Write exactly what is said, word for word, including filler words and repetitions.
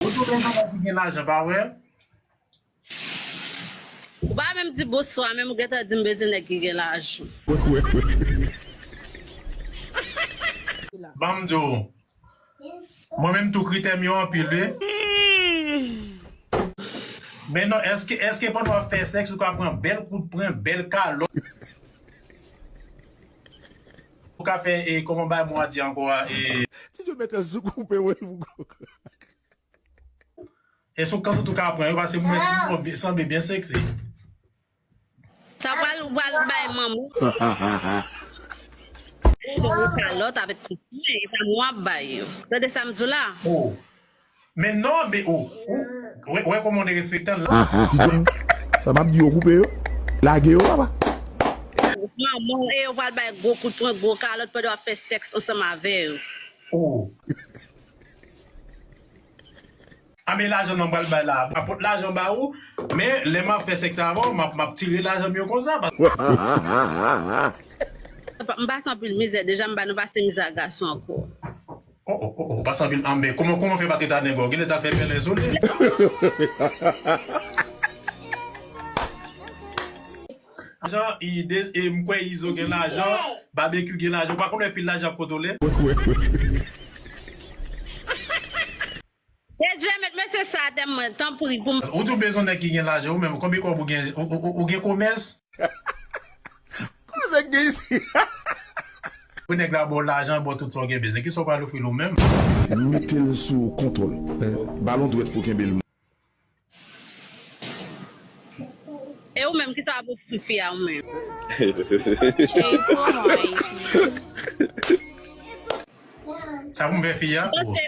Ou tou bezwen nèg ki gen lajan, pa vre? Ou pa menm di bonswa, menm ou gentan di m bezwen nèg ki gen lajan. Ban m di w, mwen menm tou kritè m yo anpil, wi. Men non, èske, èske pandan w ap fè sèks, ou ka pran bèl kout pwen, bèl kalòt? Ou ka fè, e, kòman bay mo a di ankò a, e, Ti Djo mèt sou koupe, wi. Èske w ka sot ou ka pran yo? Paske mwen, mwen sanble byen seksi. Sa pral, pral bay manman. Sou kalòt avèk kout pwen, e pa mwen ap bay yo. Tande sa m di w la? Oh. Men non, men oh, oh. Wè, wè kòman w derespektan la. Sa m ap di yo koupe yo. Lage yo, papa. Manman, e yo pral bay gwo kout pwen, gwo kalòt pandan w ap fè sèks ansanm avè yo. Oh. A men lajan nan m pral bay la. M ap pot lajan ba ou, men lè m ap fè sèks avè w, m ap, m ap tire lajan m yo konsa. M pase anpil mizè deja, m pa nan pase mizè a gason ankò. Oh, oh, oh, oh, pase anpil anbe. Kòman, kòman fè pa trete a nèg ou? Genlè t al fè pèlen sou li. Lajan, i de, e, m kwè Izo gen lajan, Babekyou gen lajan, ou pa konn wè pil lajan ap kontwole. Deje met mesye sa atè mwen, tanpri, pou m. Ou tou bezwen nèg ki gen lajan, ou menm, konbyen kòb ou gen, ou, ou, ou, ou gen komès? Kote nèg gen isi? Pou nèg la ba w lajan, ba w tout sa w gen bezwen, kisa w pral ofri l ou menm? Mete l sou kontwòl. Ba l yon dwèt pou kenbe l. E ou menm, kisa w ap ofri fi a ou menm? Cheri, pou mwen, Ayiti. Sa pou m fè fi a? Paske